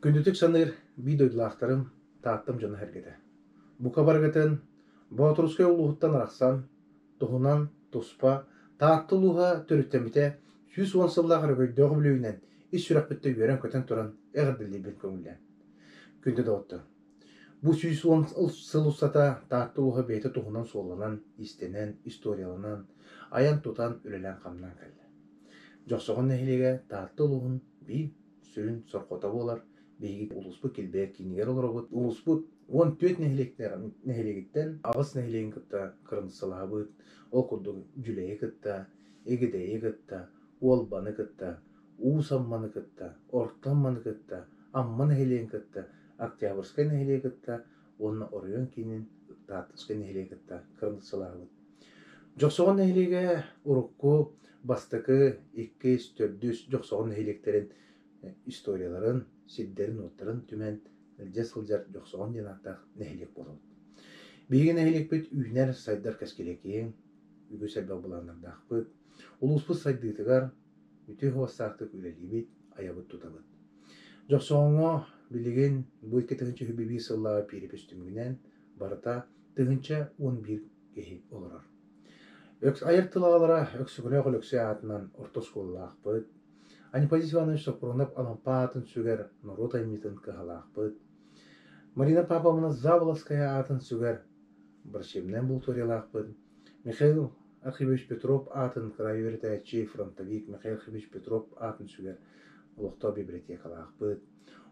Күндүтүк саныыр биир дойдулаахтарым, Тааттам дьоно-сэргэтэ. Бука барыгытын Боотурускай улууһуттан арахсан, туһунан туспа Таатта улууһа төрүттэммитэ 110 сыллаах өрөгөйдөөх үбүлүөйүнэн ис сүрэхпиттэн үөрэн-көтөн туран эҕэрдэлиирбин көҥүллээн. Күндү доҕоттор, бу 110 сыл устата Таатта улууһа бэйэтэ туһунан суолланан, иистэнэн, историяланан, айан-тутан, үлэлээн-хамнаан кэллэ. Дьохсоҕон нэһилиэгэ Таатта улууһун биир сүрүн сорҕото буолар. Биһиги улууспут килбэйэр киинигэр олоробут. Улууспут 14 нэһилиэгиттэн аҕыс нэһилиэгин кытта кыраныыссалаһабыт. Ол курдук Дьүлэйи кытта, Игидэйи кытта, Уолбаны кытта, Уус Амманы кытта, Орто Амманы кытта, Амма нэһилиэгин кытта, Октябрьскай нэһилиэги кытта уонна оройуон киинин Тааттаскай нэһилиэги кытта кыраныыссалаһабыт. Дьохсоҕон нэһилиэгэ урукку бастакы, иккис, төрдүс Дьохсоҕон нэһилиэктэрин историяларын, сирдэрин-уоттарын түмэн илдьэ сылдьар Дьохсоҕон диэн ааттаах нэһилиэк буолабыт. Биһиги нэһилиэкпит үүнэр, сайдар кэскилэ киэҥ, үгүс элбэх былааннардаахпыт. Улууспут сайдыытыгар үтүө суостаахтык үлэлиибит, айабыт-тутабыт. Дьохсоҕоҥҥо билигин бу 2021 сыллааҕы перепись түмүгүнэн барыта 1011 киһи олорор. Айар тыл аҕалара Өксөкүлээх Өлөксөй аатынан орто оскуолалаахпыт, Анифадий Иванович Сопрунов Алампа аатын сүгэр норуот айымньытын кыһалаахпыт, Марина Павловна Заболоцкая аатын сүгэр врачебнай амбулаториялаахпыт, Михаил Архипович Петров аатын кыраайы үөрэтээччи, фронтовик Михаил Архипович Петров аатын сүгэр олохтоох библиотекалаахпыт.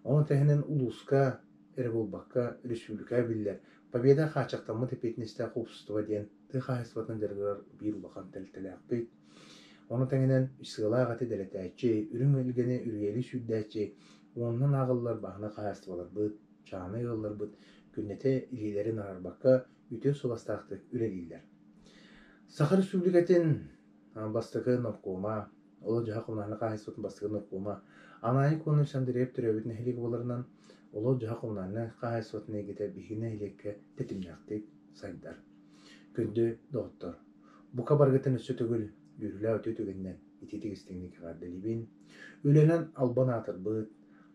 Ону тэһинэн улууска эрэ буолбакка, республикаҕа биллэр Победа хааччахтаммыт эппиэтинэстээх уопсастыба диэн тыа хаһаайыстыбатын дьарыгырар биир улахан тэрилтэлээхпит. Ону тэҥинэн сыалаах эти дэлэтээччи, үрүҥ илгэни үрүйэлии сүүрдээччи, уонунан ааҕыллар бааһынай хаһаайыстыбаларбыт, чааһынай ыалларбыт күннэтэ илиилэрин араарбакка үтүө суобастаахтык үлэлииллэр. Саха Республикатын бастакы наркома, Олох-дьаһах коммунальнай хаһаайыстыбатын бастакы наркома Ананий Конович Андреев төрөөбүт нэһилиэгэ буоларынан, олох-дьаһах коммунальнай хаһаайыстыбатын эйгэтэ биһиги нэһилиэккэ тэтимнээхтик сайдар. Күндү доҕоттор, бука барыгытын өссө төгүл үөрүүлээх үтүө түгэнинэн итиитик истиҥник эҕэрдэлиибин. Үлэнэн албан аатырбыт,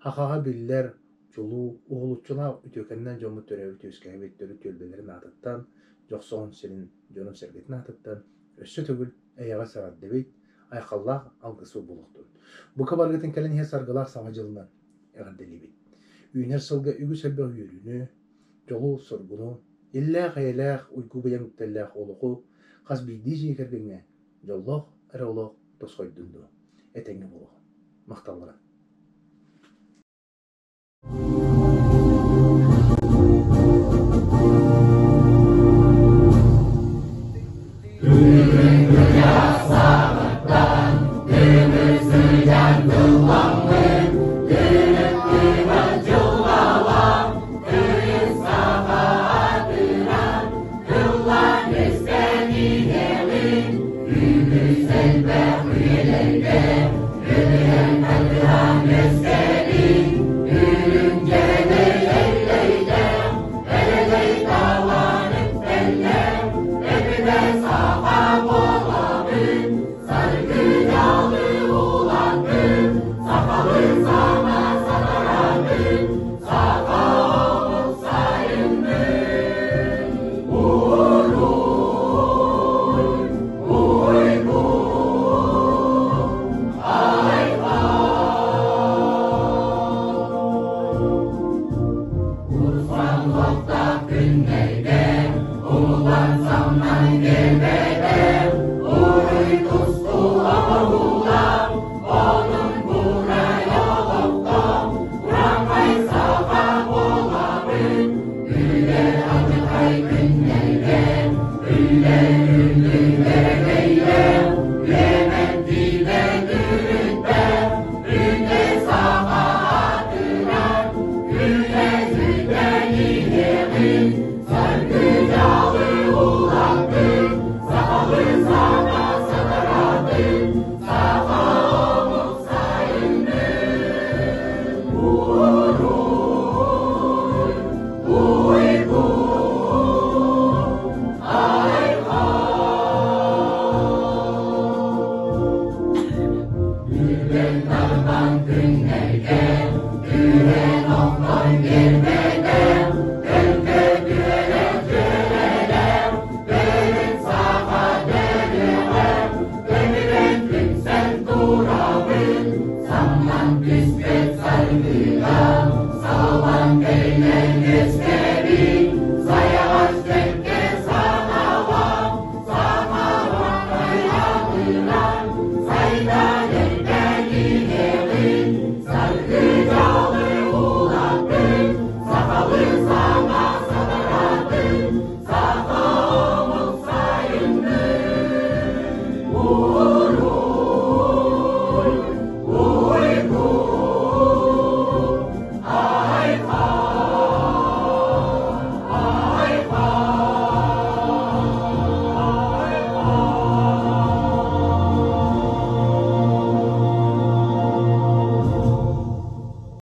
хахаҕа биллэр чулуу, уһулуччулаах үтүөкэннээх дьоммут төрөөбүт-үөскээбит төрүт түөлбэлэрин аатыттан, Дьохсоҕон сирин дьонун-сэргэтин аатыттан өссө төгүл эйэҕэс эҕэрдэбит, айхаллаах алгыс буолуохтун. Бука барыгытын кэлэн иһэр саргылаах Саҥа дьылынан эҕэрдэлиибит. Үүнэр сылга үгүс элбэх үөрүүнү, дьолу-соргуну, иллээх-эйэлээх, уйгу-быйаҥ үктэллээх олоҕу хас биирдии дьиэ кэргэҥҥэ дьоллоох эрэ олох тосхойдун дуо, этэҥҥэ буолуох. Махталлара. Саха омук сайыннын!